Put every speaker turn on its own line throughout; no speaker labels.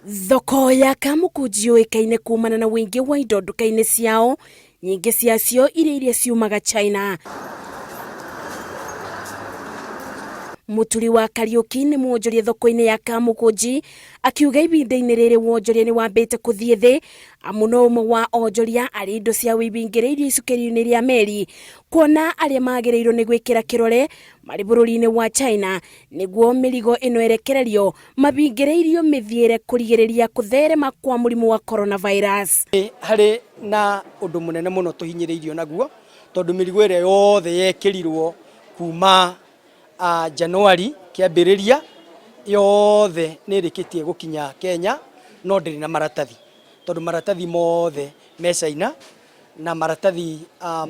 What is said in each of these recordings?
Thoko ya Kamukunji yũĩkaine kumana na ũingĩ wa indo nduka-inĩ ciao, nyingĩ ciacio irĩ iria ciumaga China. Mũturi wa Kariũki nĩ mwonjoria thoko-inĩ ya Kamukunji akiuga ihinda-inĩ rĩrĩ wonjoria nĩ wambĩte kũthiĩ thĩ amu no ũmwe wa onjoria arĩ indo cia wĩingĩrĩirio icukĩro-inĩ rĩa meri kuona arĩa magĩrĩirwo nĩ gwĩkĩra kĩrore marĩ bũrũri-inĩ wa China nĩguo mĩrigo ĩno ĩrekererio mabingĩrĩirio mĩthiĩre kũrigĩrĩria kũtherema kwa mũrimũ wa coronavirus.
Harĩ na ũndũ mũnene mũno tũhinyĩrĩirio naguo tondũ mĩrigo ĩrĩa yothe yekĩrirwo kuma Januari kĩambĩrĩria yothe nĩ ĩrĩkĩtie gũkinya Kenya no ndĩrĩ na maratathi tondũ maratathi mothe me China na maratathi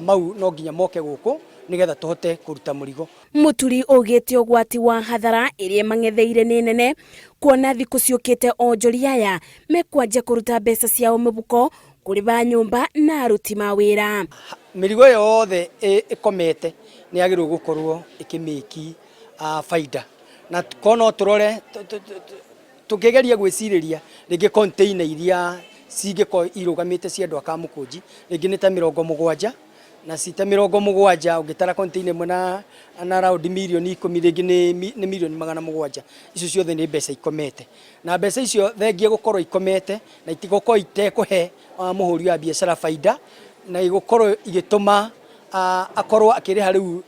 mau no nginya moke gũkũ nĩgetha tũhote kũruta mũrigo.
Mũturi augĩte ũgwati wa hathara ĩrĩa ĩmang'etheire nĩ nene kuona thikũ ciũkĩte onjoria aya mekwanjia kũruta mbeca ciao mũbuko kũrĩha nyũmba na aruti mawĩra.
Mĩrigo ĩyo yothe ĩkomete nĩ yagĩrĩirwo gũkorwo ĩkĩmĩki baida na korwo no tũrore tũkĩgeria gwĩcirĩria rĩngĩ container iria cingĩkorwo irũgamĩte cia andũ a Kamũkũnji rĩngĩ nĩ ta 70 na cita 70 ũngĩtara container ĩmwe na round mirioni 10 rĩngĩ nĩ mirioni 700. Icio ciothe nĩ mbeca ikomete na mbeca icio thengia gũkorwo ikomete na itigũkorwo itekũhe mũhũri wa biacara baida na igũkorwo igĩtũma akorwo akĩrĩha rĩu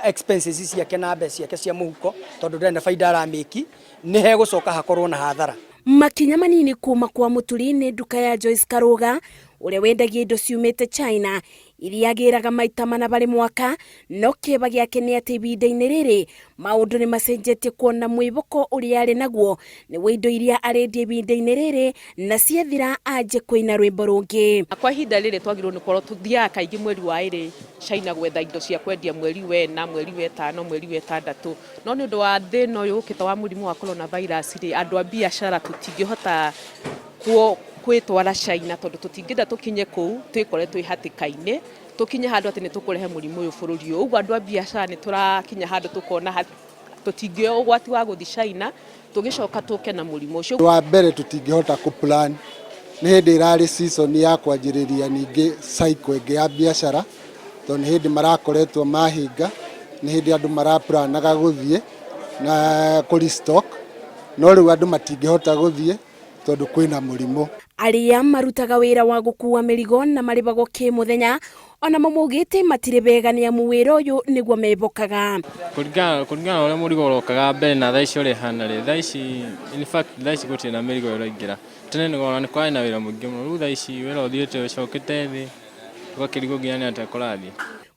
expenses ciake na mbeca ciake cia mũhuko tondũ ndarĩ na baida aramĩki nĩ hegũcoka hakorwo na hathara.
Makinya manini kuma kwa Mũturi nĩ nduka ya Joyce Karũga ũrĩa wendagia indo ciumĩte China iria agĩraga maita mana barĩ mwaka no kĩeba gĩake nĩ atĩ ihinda-inĩ rĩrĩ maũndũ nĩ macenjetie kuona mwĩboko ũrĩa arĩ naguo nĩ wa indo iria arendia ihinda-inĩ rĩrĩ na ciathira anjie kũina rwĩmbo rũngĩ.
Kwa ihinda rĩrĩ twagĩrĩirwo nĩ gũkorwo tũthiaga kaingĩ mweri wa ĩrĩ China gwetha indo cia kwendia mweri wa ĩna, mweri wa ĩtano, mweri wa ĩtandatũ, no nĩ ũndũ wa thĩna ũyũ ũkĩte wa mũrimũ wa coronavirus rĩ, andũ a biacara tũtingĩhota kwĩtwara China tondũ tũtingĩenda tũkinye kũu twĩkore twĩ hatĩka-inĩ tũkinye handũ atĩ nĩ tũkũrehe mũrimũ ũyũ bũrũri ũyũ. Ũguo andũ a biacara nĩ tũrakinya handũ tũkona tũtingĩoya ũgwati wa gũthiĩ China tũgĩcoka tũke na mũrimũ ũcio.
Wa mbere tũtingĩhota kũ plan nĩ hĩndĩ ĩrarĩ season ya kwanjĩrĩria ningĩ cycle ĩngĩ ya biacara tondũ nĩ hĩndĩ marakoretwo mahinga, nĩ hĩndĩ andũ maraplanaga gũthiĩ na kũ restock no rĩu andũ matingĩhota gũthiĩ tondũ kwĩna mũrimũ.
Arĩa marutaga wĩra wa gũkua mĩrigo na marĩhagwo kĩmũthenya onamo maugĩte matirĩ bega nĩ amu wĩra ũyũ nĩguo mebokaga.
Kũringana na ũrĩa mũrigo ũrokaga mbere na thaa ici ũrĩa ĩhana rĩ, thaa ici in fact thaa ici gũtirĩ na mĩrigo ĩraingĩra. Tene nĩ kwarĩ na wĩra mũingĩ mũno, rĩu thaa ici wĩra ũthiĩte ũcokete thĩ ũgakĩrigwo nginya nĩ atĩa kũrathiĩ.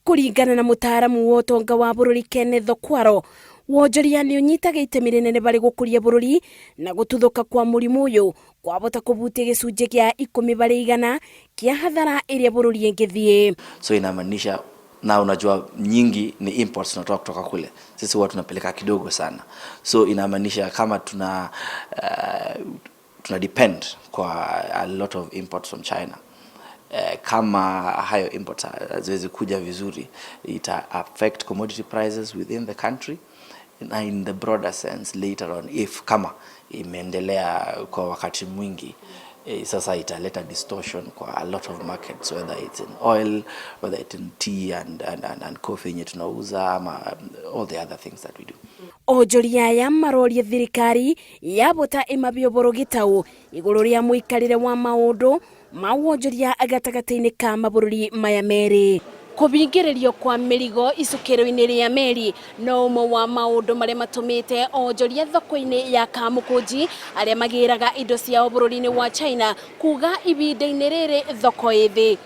Kũringana na mũtaaramu wa ũtonga wa bũrũri Kenneth Okwaro, wonjoria nĩ ũnyitaga itemi rĩnene harĩ gũkũria bũrũri na gũtuthũka kwa mũrimũ ũyũ kwahota kũbutia gĩcunjĩ kĩa 10% kĩa hathara ĩrĩa bũrũri ĩngĩthiĩ.
So inamaanisha na unajua nyingi ni imports tunatoa kutoka kule, sisi huwa tunapeleka kidogo sana, so inamaanisha kama tuna depend kwa a lot of imports from China. Kama hayo imports haziwezi kuja vizuri, ita affect commodity prices within the country na in the broader sense later on, if kama imeendelea kwa wakati mwingi, sasa italeta distortion kwa a lot of markets, whether it's in oil, whether it's in tea and coffee yenye tunauza ama all the other things that we do.
Onjoria aya maroria thirikari yabota ĩmabe ũboro gĩtaũ igũrũ rĩa mũikarĩre wa maũndũ ma wonjoria gatagatĩ-inĩ ka mabũrũri maya merĩ. Kũbingĩrĩrio kwa mĩrigo icukĩro-inĩ rĩa meri no ũmwe wa maũndũ marĩa matũmĩte onjoria thoko-inĩ ya Kamũkũnji arĩa magĩraga indo ciao bũrũri-inĩ wa China kuga ihinda-inĩ rĩrĩ thoko ĩ thĩ.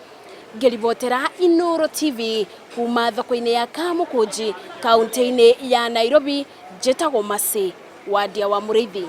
Ngĩribotera Inooro TV kuma thoko-inĩ ya Kamũkũnji kaunti-inĩ ya Nairobi, njĩtagwo Mercy Wandia wa Mũrĩithi.